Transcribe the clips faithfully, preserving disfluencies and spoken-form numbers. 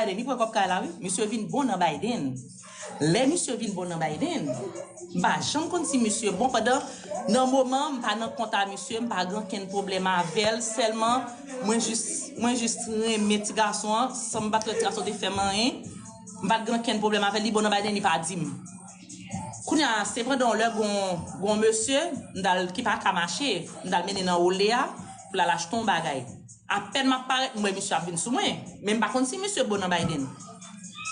Biden, li pran kòb kay la, wi. Misye vin bon nan Biden. Lè misye vin bon nan Biden, m pa janm konn si misye bon pandan nan moman m pa nan kont a misye, m pa gen ankenn pwoblèm avè l, sèlman mwen jis mwen jis renmen ti gason an, san m pa t wè ti gason te fè m anyen, m pa t gen ankenn pwoblèm avè l, li bon nan Biden, li pa di m. Kounye a, se pandan yon lè gon gon mesye, m t al ki pa ka mache, m t al mennen nan Olé a pou l al achte yon bagay. Apèn m ap parèt, m wè misye ap vin sou mwen. Men m pa konn si misye bon nan Biden.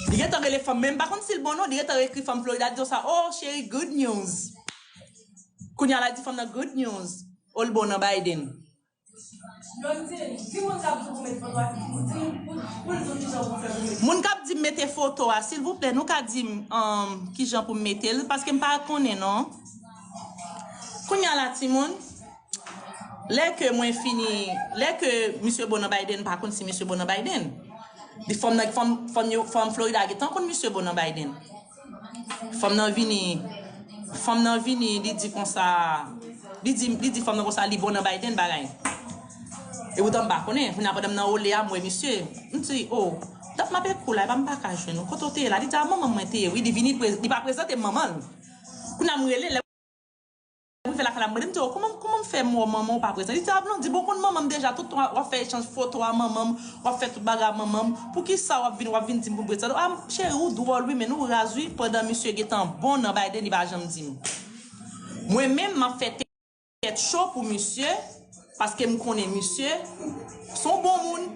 Li gentan rele fanm, men m pa konn si l bon non. Li gentan ekri fanm Florida, li di konsa, "Oh, cheri, good news." Kounye a l a di fanm nan good news. Oh, l bon nan Biden. Blondine, di moun k ap di w pou met foto a, di pou, pou, pou l di w kijan pou fè pou met. Moun k ap di m mete foto a, silvouplè, nou ka di m um, kijan pou m mete l, paske m pa konnen non. Kounye a la, timoun, lè ke mwen fini, lè ke misye bon nan Biden, m pa konn si misye bon nan Biden. Di fanm nan, fanm, fanm, yo, fanm Florida gentan konn misye bon nan Biden. Fanm nan vini, fanm nan vini, li di konsa, li di, li di fanm nan konsa, li bon nan Biden bagay. E poutan m pa konnen, kounye a pandan m nan Olé a, m wè misye. M di, "Oh, dat m ap ekou la, epa m pa ka jwenn ou. Kote w te ye la?" Li di, "A, manman mwen te ye, wi." Li vini, pre- li pa prezante manman l. Kounye a m rele, lè m rive lakay la, m rele, m di, "Oh, kòman, kòman m fè m wè w manman w pa prezante?" Li di, "A, Blondine, bon, konn manman m deja, tout tan w ap fè echanj foto a manman m, w ap fè tout bagay a manman m. Poukisa w ap vin, w ap vin di m pou m prezante w?" "A, cheri, ou dwòl, wi, men ou raz, wi." Pandan misye gentan bon nan Biden, li pa janm di m. Mwen menm, m ap fè tèt cho pou misye, paske m konnen misye se yon bon moun.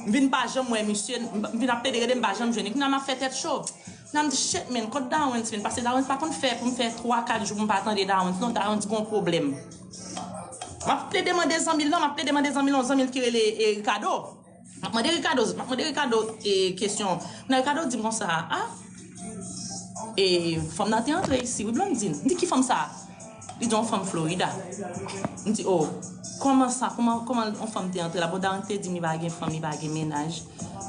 M vin pa janm wè misye, m vin ap plede rele, m pa janm jwenn li. Kounye a m ap fè tèt cho. Kounye a m di, "Shit, man, kot Dawens, man?" Paske Dawens pa konn fè pou m fè twa, kat jou pou m pa tande Dawens. Non, Dawens gen yon pwoblèm. M ap plede mande zanmi l, non, m ap plede mande zanmi l, yon zanmi l ki rele e, Ricardo. M ap mande Ricardo, m ap mande Ricardo e, kesyon. Kounye a Ricardo di m konsa, "A, e, fanm nan te antre isi, wi, Blondine." M di, "Ki fanm sa a?" Li di, "Yon fanm Florida." M di, "Oh, kòman sa? Kòman, kòman yon fanm te antre la?" Bon, Dawens te di m li pa gen fanm, li pa gen mennaj.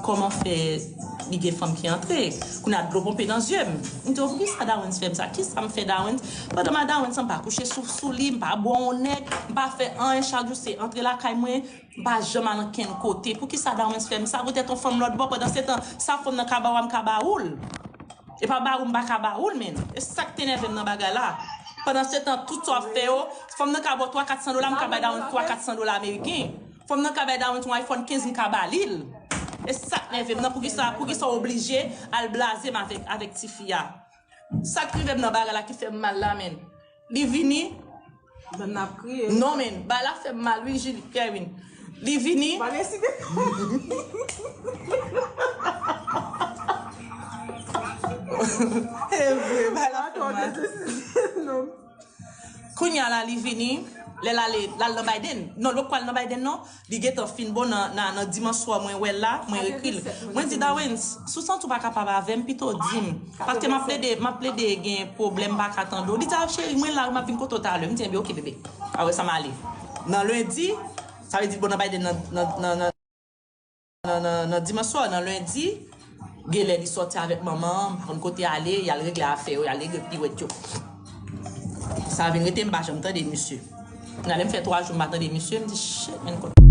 Kòman fè li gen fanm ki antre? Kounye a dlo ponpe nan zye m. M di, "Oh, poukisa Dawens fè m sa? Kisa m fè Dawens?" Pandan m a Dawens, m pa kouche sou, sou li, m pa bwè yon nèg, m pa fè anyen, chak jou se antre lakay mwen, m pa janm al ankenn kote. Poukisa Dawens fè m sa? Poutèt yon fanm lòt bò, pandan se tan, sa fanm nan ka ba w a, m ka ba ou l. E pa ba ou m pa ka ba ou l, men. E sa k te nève m nan bagay la. Pandan se tan, tout sa w ap fè yo, fanm nan ka ba w twa, kat san dola, m ka bay Dawens twa, kat san dola ameriken. Fanm nan ka bay Dawens yon iPhone kenz, m ka ba li l. E sa k nève m nan, poukisa, poukisa w oblije al blaze m avèk, avèk tifi a? Sa k rive m nan bagay la ki fè m mal la, men. Li vini, Bann ap kriye. Non, men, bagay la fè m mal, wi, Julie, Kerwin. Li vini. Pa resite. E vre, bagay la fè m mal. Non. Kounye a la, li vini, lè l ale, l al nan Biden. Non, l poko al nan Biden, non. Li gentan fin bon nan, nan, nan dimanch swa mwen wè l la, mwen ekri l. Mwen di, "Dawens, si w santi w pa kapab avè m, pito di m. Paske m ap plede, m ap plede gen pwoblèm, m pa ka tande w." Li di, "A, cheri, mwen la, m ap vin kote w talè." M di, "Enben, oke, bebe." Apre sa, m ale. Nan lendi, sa vle di, bon, nan Biden, nan, nan, nan, nan, nan, nan, nan dimanch swa, nan lendi, genlè li sòti avèk manman, m pa konn kote y ale, y al regle afè yo, y al regle piwèt yo. Sa vin rete, m pa janm tande misye. Kounye a lè m fè twa jou m pa tande misye, m di, "Shit, men, kot."